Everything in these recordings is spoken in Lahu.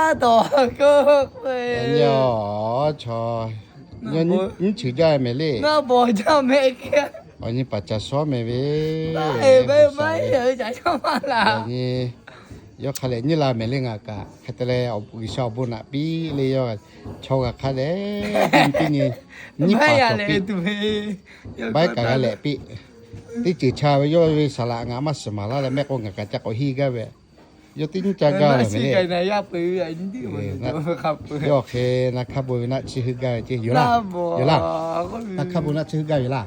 Aˉ tawˍ k'o, nyi-a, chaw, nyiˇ chi jaˇ mehˍ le. Awˬ nyi paˍ caˬ shawˉ mehˍ ve, awˬ nyi yawˇ hk'a lehˬ nyiˇ la mehˍ le ngaˬ kaꞈ. Hk'e te leh, G'uiˬsha awˬ bon naꞈ piˇ le yawˇ, chaw g'a hk'a dehꞈ piˇ nyi, nyiˇ paˍ cawˬ piˇ, baiˉ kaꞈ g'a lehꞈ piˇ. Teˇ ceuˬ cha ve yawˇ ve saˍ laꞈ ngaˬ maˇ shiˍ maˍ laˇ leh mehˆ k'o ngaˬ kaꞈ ca k'awꞈ hiˇ gaˇ ve. Yawˇ teˇ nyiˇ ca gaˇ ve mehˍ le. Yawˇ hk'e na hk'a bon ve naˆ tsuhˇ heuˆ gaˇ ve ceˇ yoˬ laˇ. Yoˬ laˇ. Na hk'a bon naˆ tsuhˇ heuˆ gaˇ ve laˇ.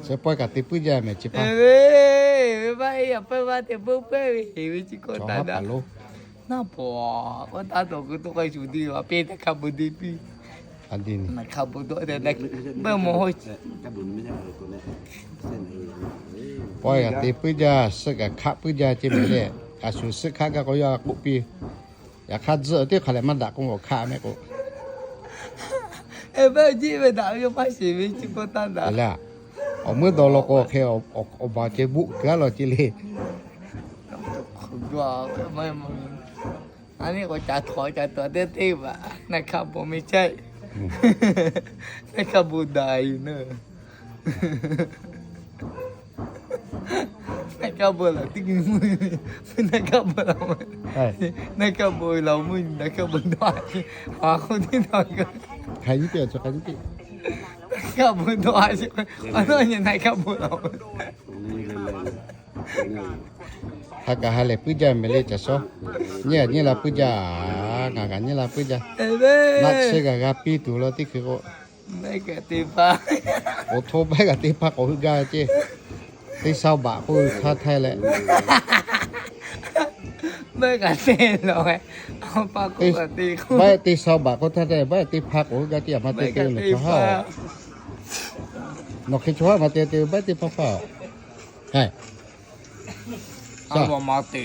Chi pawehˇ kaꞈ te puiˉ jaˇ mehˍ chi pa. Naˆ bawˬ, k'oˆ taˉ tawˍ k'o to k'ai shuˍ te a peˇ naˆ hk'a bon te piˇ. Naˆ hk'a bon dawˆ te, pawehˇ kaꞈ te puiˉ jaˇ, suhˆ kaꞈ hkaˆ puiˉ jaˇ ceˇ mehˍ le. A shu suhˆ hkaˆ gaˇ k'o yawˇ a k'oˆ piˇ. Yaꞈ hk'aˇ tzuhˆ teˇ hk'aˬ lehˬ maˇ daꞈ k'oˆ k'o hkaˆ mehˆ k'o, awˬ meuˇ dawˬ law k'o hk'e awˬ baˬ ceh boˆ kuiˬ a law ceˇ le. A nyi k'o ca htawnˍ ca tuˬ teˇ teˇ baˬ naˆ hk'a bon meh chehˇ. Naˆ hk'a bon daꞈ yuˬ na. Naˆ hk'a bon laˬ teˇ g'uiˬ mvuhˇ, naˆ hk'a bon laˬ, naˆ hk'a bon laˬ mvuhˇ, naˆ hk'a bon dawˇ a ce, a k'oˆ teˇ dawˇ, naˆ hk'a bon dawˇ a ce, a nawˉ nyi naˆ hk'a bon laˬ. Ha kaꞈ ha lehˬ puiˉ jaˇ mehˍ le caˬ shawˉ. Nyiˇ a nyiˇ la puiˉ jaˇ, ngaˬ kaꞈ nyiˇ la puiˉ jaˇ. Naˆ tsuhˇ g'a g'a piˇ tuˬ law teˇ hkui k'o, awˬ hto baiˉ kaꞈ teˇ hpaˇ k'awꞈ heuˆ gaˇ ceˇ. Teˇ saoˇ baꞈ k'oˆ ve htaˇ htaiˇ leh, baiˉ teˇ saoˇ baꞈ k'oˆ htaˇ htaiˇ baiˉ teˇ hpaˇ k'awꞈ heuˆ gaˇ ceˇ. A ma te te nawˬ chaw haˉ-oˬ, nawˬ hk'e chaw haˉ ma te te baiˉ teˇ hpaˇ hpaˇ-oˬ. A ma te,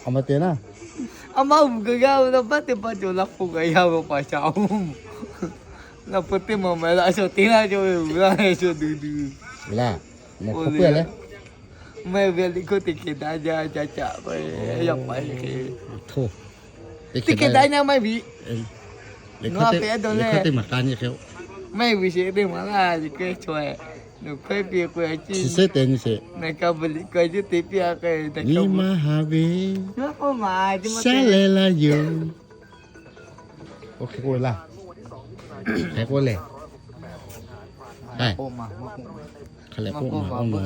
a ma te na. A ma uiˍ g'a g'a ve la baiˉ teˇ hpaˇ cawˬ la hpu g'a yaˇ ve paˍ shaˍ-oˬ. La hpu teˇ ma ma la shaw te laˇ cawˬ ve uiˍ la sho duˬ duˬ. Maˇ heˆ ve liꞈ hkawˇ teˇ hkeh daꞈ jaˇ ca caꞈ k'o, yaˇ paˍ hk'e, teˇ hkeh daꞈ nyaˇ maˇ heˆ ve. Nawˬ a pehꞈ dawˬ leh, maˇ heˆ ve sheˍ teˇ maˍ laˇ, liꞈ hkawˇ chaw, nawˬ hkawˇ piˇ k'o, chi sehˉ te nyi sheˍ. Naˬ hk'a bon liꞈ hkawˇ ce te piˇ a k'o, nyi ma ha ve, shaˉ leh laˇ yoˬ. Oˇ hk'e k'oˆ ve laˇ. Hk'e k'oˆ lehˬ, hk'a lehˬ k'oˆ ma, k'oˆ ma.